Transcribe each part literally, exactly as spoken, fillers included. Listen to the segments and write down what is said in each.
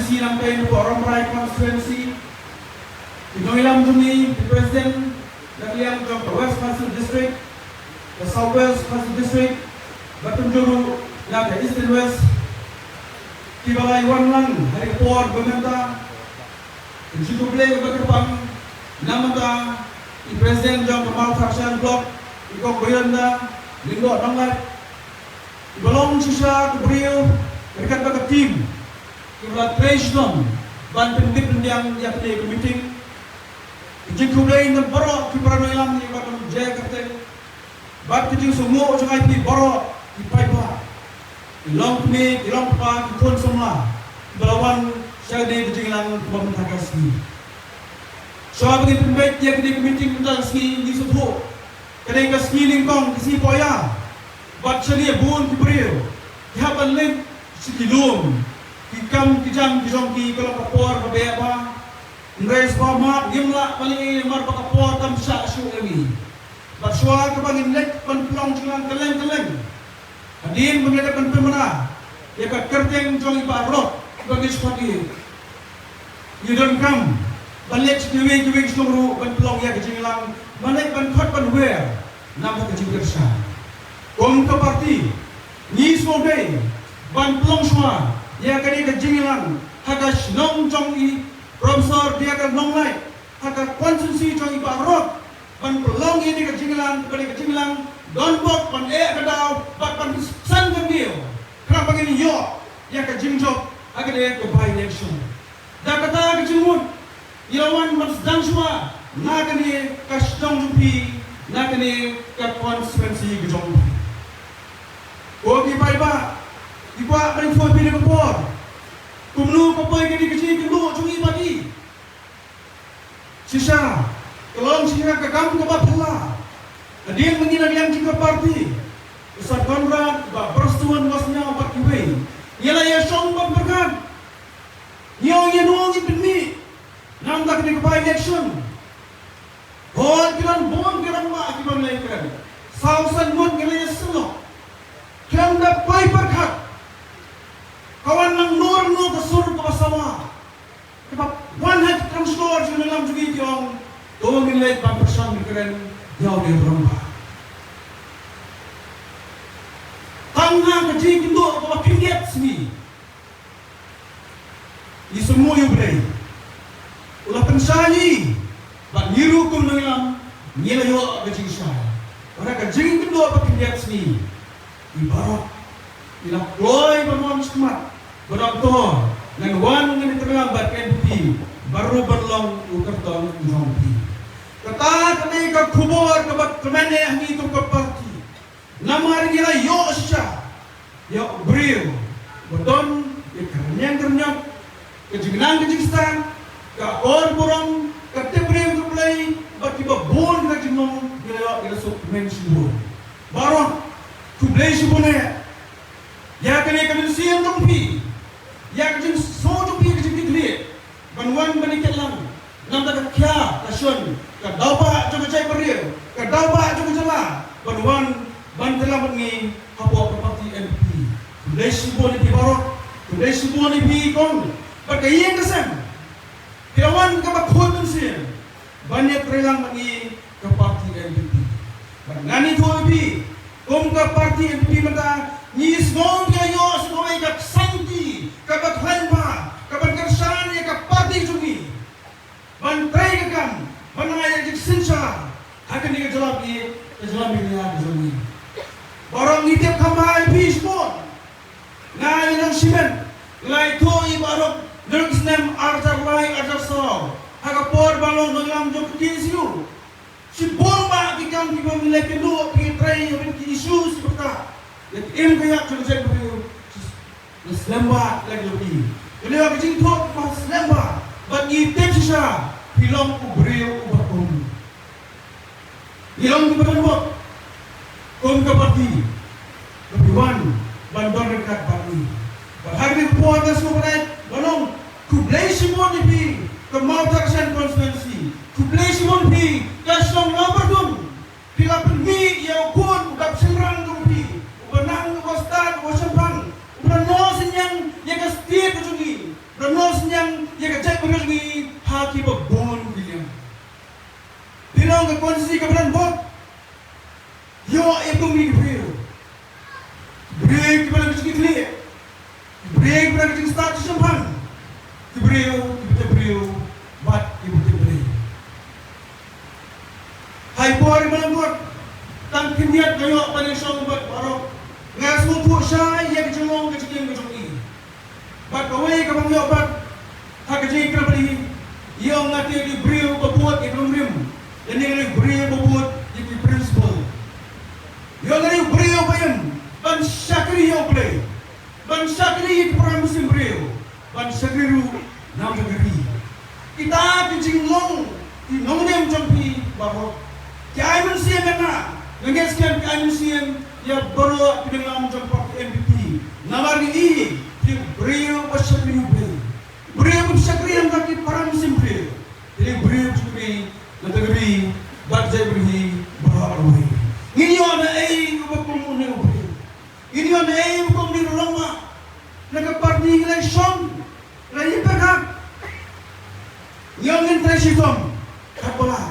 Nangta na ka Rambrai constituency, ki nongïalam jong ngi, ki president na ka liang jong ka West Khasi Hills District, ka South West Khasi Hills District, bad kumjuh ruh na ka East and West, kiba la wan lang ha ka por ba mynta. Ka jingkhublei kaba kyrpang na ka bynta i president jong ka Mawthadraishan Block, i Kong Baïonda Lyngdoh Nonglait, iba long shisha ka briew ryngkat bad ka team kiba la trei shitom ban pyndep pynbiang ïa kane ka meeting. Ka jingkhublei na baroh ki para nongïalam kiba don jai kyrteng, bad ka jingsngewnguh jong ngi baroh ki paidbah, ki long kmie, ki long kpa, ki khun samla ba la wan sha kane ka jingïalang kaba mynta ka sngi. Shuwa ba ngin pynbeit ïa kane ka meeting mynta ka sngi, ngi sngewthuh ka dei ka sngi nyngkong, ka sngi pohïa, bad shane bun ki briew ki hap ban leit sha ki lum, ki kam ki jam ki jong ki, ka long ka por kaba eh bha. Hynrei sngewbha map, ngim lah ban leh ei ei namar ba ka por kam shah shuh ïa ngi. Bad shuwa kaba ngin leit ban pynlong jingïalang kylleng kylleng, hadien ba ngin leit ban pynbna ïa ka kyrteng jong i Bah Rob, ba ngi shu khot ïa, ngi donkam ban leit sha kiwei kiwei ki shnong ruh ban pynlong ïa ka jingïalang, ban leit ban khot ban wer na ka jingkyrshan. Kum ka party, ngi sngewdei ban pynlong shuwa ïa kane ka jingïalang ha ka shnong jong i Professor D R Nonglait, ha ka constituency jong i Bah Rob, ban pynlong ïa kane ka jingïalang, kaba dei ka jingïalang donbok ban eh ka daw bad ban san ka miaw, khnang ba ngin ïoh ïa ka jingjop ha kane ka by-election. Da kata ka jingmut, ngi la wan ban sdang shuwa na kane ka shnong jong phi, na kane ka constituency ka jong phi. Ko ki paidbah, ngi kwah ban ïathuh ïa phi ha kane ka por, kumno ka poi kane ka jingïakynduh jong ngi bad i. Shisha, ka long shisha ka kam kaba phylla. Hadien ba ngi la ïeng jong ka party, u Sir Conrad, Bah Prestone Mawsniaw bad kiwei, ngi la ïashong ban pyrkhat, ngi ong ïano ngin pynmih namar kane ka by-election. Hooid, ki don bun ki rangbah kiba ngi la ïakren, saw san ngut ngi la ïasyllok. Khlem da poi pyrkhat, ka wan nangno nangno ka sur kaba sawa, kaba wan ha ki thaw shlur jong ngi, lam jong ngi, ki ong, to ngin leit ban pyrshang ban kren ïa une u rangbah. Tang ha ka jingïakynduh kaba khyndiat sngi, ngi sngewthuh ïa U Blei u la pynshai ïa ngi, bad ngi ruh kum nongïalam ngi la ïoh ka jingshai. Wat ha ka jingïakynduh kaba khyndiat sngi, ngi baroh ngi la kloi ban wan shakhmat, ban ong to ngan wan ngan ïatreilang bad ka N P P, bad ruh ban long u kyrtong u jong phi. Kata ka dei ka khubor kaba kmen eh ha ngi kum ka party. Namar ngi la ïoh shisha ïa u briew ba don ïa ka rynïeng ka rynïap, ka jingnang ka jingstad, ka akor burom, ka tip briew tip Blei, bad kiba bun ka jingnong, ngi la ïoh, ngi la suk kmen shibun. Baroh, khublei shibun eh ïa kane ka mynsiem jong phi, ïa ka jingsngew jong phi, ka jingkitkhlieh ban wan ban ïakynduh lang namar ka khia ka shon, ka daw ba jong ka jaitbynriew, ka daw ba jong ka jylla, ban wan ban ïakynduh lang bad ngi hapoh ka party N P P. Khublei shibun ïa phi baroh, khublei shibun ïa phi kong bad ka ïing ka sem, phi la wan kaba khuid mynsiem ban ïatreilang bad ngi ka party N P P. Bad ngan ïathuh ïa phi, kum ka party N P P mynta, ngi sngew ngi la ïoh sa kawei ka ksanti kaba khlaiñ bha, kaban kyrshan ïa ka party jong ngi ban trei ka kam, ban ai ïa ka jingsynshar ha kane ka jylla, ka jylla Meghalaya ka jong ngi. Baroh ngi tip kham bha ïa phi shibun. Nga, nga nang shimet, nga la ïathuh ïa baroh naduh ka snem ar hajar lai, ar hajar saw, ha ka por ba nga long nongïalam jong ka K S U. Shibun bah ki kam kiba ngi la ïakynduh, ki trei, ïa ki issues kiba ktah, ïa ka im ka ïap jong ka jaitbynriew. Nga slem bah, la ki lok i, nga la ïoh ka jingthoh ba slem bah. Bad ngi tip shisha phi long u briew uba kum. Ngi long kiba donbok kum ka party ba phi wan ban don ryngkat bad ngi. Bad ha kane ka por nga sngewbha ban ong khublei shibun ïa phi ka Mawthadraishan constituency, khublei shibun ïa phi ka shnong Lawbardung. Phi la pynmih ïa u khun u dap shynrang jong phi, uba nang, uba stad, uba shemphang, uba la noh synñiang ïa ka state ka jong ngi, uba la noh briew, kiba tip briew bad kiba tip Blei. Ha i por iba la mut, tang khyndiat nga ïoh ban ïashong bad baroh. Nga sngewthuh shai ïa ka jinglong ka jingim ka jong i. Bad kawei kaba nga ïoh bat ha ka jingïakren bad i, i ong nga te dei u briew ba bud ïa ka nongrim, lane nga dei u briew ba bud ïa ki principle. I ong nga dei u briew ba im ban shakri ïa U Blei, ban shakri ïa ki para mynsiem briew, ban shakri ruh na ka ri. Kita ki jinglong ki nongrim jong phi baroh ki ai mynsiem ïa nga. Nga ngeit skhem ki ai mynsiem ïa baroh ki nongrim jong ka party N P P. Namar ngi i phi briew ba shakri U Blei, briew ba shakri ïa ki para mynsiem briew. Phi briew ba shakri na ka ri bad jaitbynriew baroh kawei. Ngin ïoh na ei uba kum une u briew? Ngin ïoh na ei uba kum une u rangbah? Na ka party ngi la shong, la ïa pyrkhat. Ngi ong ngin trei shitom katba lah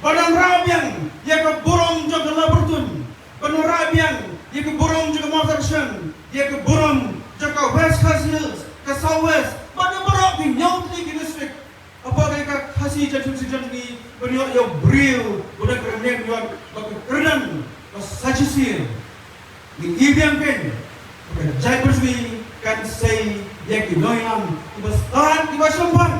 ban wanrah biang ïa ka burom jong ka Labyrinth, ban wanrah biang ïa ka burom jong ka Mawthadraishan, ïa ka burom jong ka West Khasi Hills, ka South West, bad ïa baroh ki hynñiew tylli ki district. Hapoh ka Khasi Jaintia Hills Region jong ngi, ban ïoh ïa u briew uba don ka rynïeng ïoh bad ka kyrdan ba sa shisien. Ngi i biang kein ba ka jaitbynriew jong ngi kan sei ïa ki nongïalam kiba stad, kiba shemphang,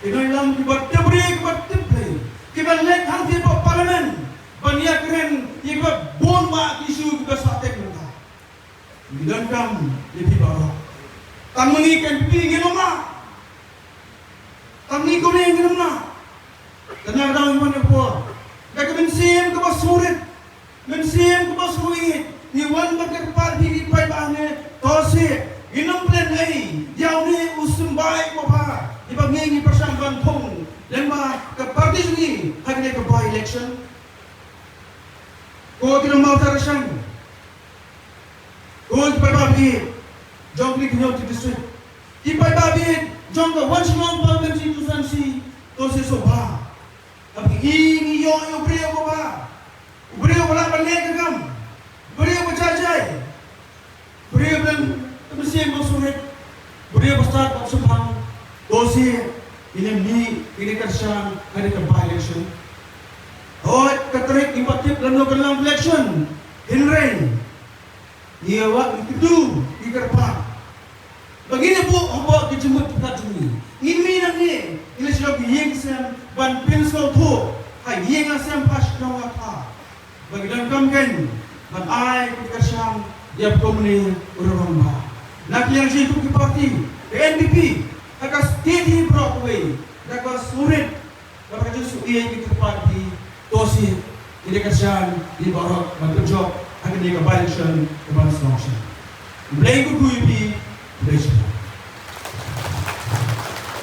ki nongïalam kiba tip briew, kiba tip Blei, kiba leit hangtei hapoh Parliament ban ïakren ïa kiba bun bah ki issue kiba sah teng mynta. Ngi donkam ïa phi baroh. Tang ma ngi ka N P P ngin ym lah. Tang ma ngi kumne ngin ym lah. Te na ka daw ngi wan ïa ka por da ka mynsiem kaba sngewrit, mynsiem kaba sngewrit, ngi wan ban kyrpad ïa phi, phi paidbah, ne to sngewrit. Ngin ym plan ei ïa une u symbai uba bha, ïa ba ngi ngi pyrshang ban thung lyngba ka party jong ngi ha kane ka by election. Ko ki nong Mawthadraishan, ko ki paidbah ba ïeit jong kine ki hynñiew tylli ki district, ki paidbah ba ïeit jong ka West Shillong Parliamentary Constituency, to sngewsih sngewbha. Haba ngi i ngi ïoh ïa u briew uba bha, u briew uba lah ban leh ka kam, u briew uba jai jai, u briew uba don ka mynsiem ba sngewrit, u briew uba stad ba shemphang, to sngewsih ngin ym mih, ngin ïa kyrshan ha kane ka by election. Hooid, ka tarik ngim pat tip lano kan long election, hynrei ngi ïa wad, ngi kyntu, ngi kyrpad ba ngin ïa buh hapoh ki jingmut jingpyrkhat jong ngi. Ngin mih nangne, ngin leit sha ki ïing ki sem ban pynsngewthuh ha ïing ha sem, ha shnong ha kha, ba ngi donkam kein ban ai ka jingkyrshan ïa u kumne u rangbah. Na ka liang jong ngi kum ki party ka N P P, ha ka state hi baroh kawei, da ka sngewrit bad ka jingsngewsih, ngi kyrpad ïa phi, to sngewsih, ngin ïa kyrshan ïa baroh ban pynjop ha kane ka by election kaban sdang shen. Khublei kyrkhu ïa phi, khublei shibun.